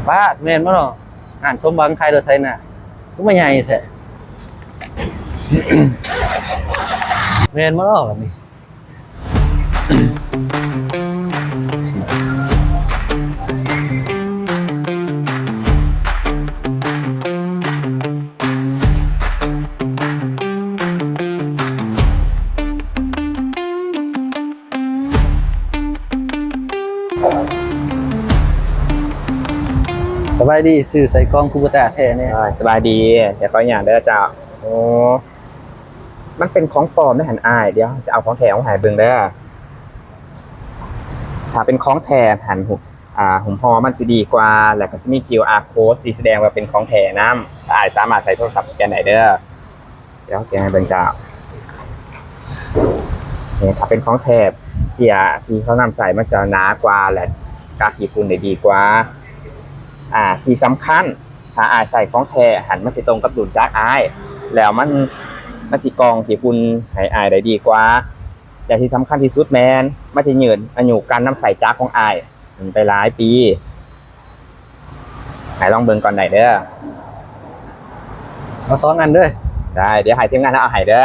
ປາດ ແມ່ນບໍ່ເນາະ? ຮ້ານສົມຫວັງຂາຍລົດໄຖນາ ຄືມາໃຫຍ່ແທ້. ແມ່ນບໍ່ເນາະບັດນີ້? ສະບາຍດີ ຊື້ໃສ່ກ່ອງຄູໂບຕາແທ້ແດ່. ເອີຍ ສະບາຍດີ ດຽວຂໍອະນຸຍາດເດີເຈົ້າ. ໂອ້ ມັນເປັນຂອງປອມເດ້ຫັ້ນອ້າຍ, ດຽວຊິເອົາຂອງແທ້ອອກມາໃຫ້ເບິ່ງເດີ. ຖ້າເປັນຂອງແທ້ຫັ້ນ ຮູບ ອ່າ ຫຸ້ມຫໍ່ມັນຊິດີກວ່າ ແລ້ວກໍຊິມີຄິວອາໂຄດ ຊິສະແດງວ່າເປັນຂອງແທ້ນຳ. ອ້າຍສາມາດໃຊ້ໂທລະສັບສະແກນໄດ້ເດີ. ດຽວເອົາແກະໃຫ້ເບິ່ງເຈົ້າ. ນີ້ ຖ້າເປັນຂອງແທ້ ເຈ້ຍທີ່ເຂົານຳໃຊ້ມັນຈະໜາກວ່າ ແລະ ກັກຂີ້ຝຸ່ນໄດ້ດີກວ່າ. ອ່າ ທີ່ສຳຄັນ ຖ້າອ້າຍໃຊ້ຂອງແທ້ຫັ້ນ ມັນຊິຕົງກັບດຸນຈັກອ້າຍ ແລ້ວມັນ ມັນຊິກ່ອງຂີ້ຝຸ່ນໃຫ້ອ້າຍໄດ້ດີກວ່າ ແລະ ທີ່ສຳຄັນທີ່ສຸດແມ່ນ ມັນຈະຍືດອາຍຸການນຳໃຊ້ຈັກຂອງອ້າຍໄປຫຼາຍປີ. ໃຫ້ລອງເບິ່ງກ່ອນໄດ້ເດີ. ເອົາສອງອັນເດີ. ໄດ້ ດຽວໃຫ້ທີມງານເຮົາເອົາໃຫ້ເດີ.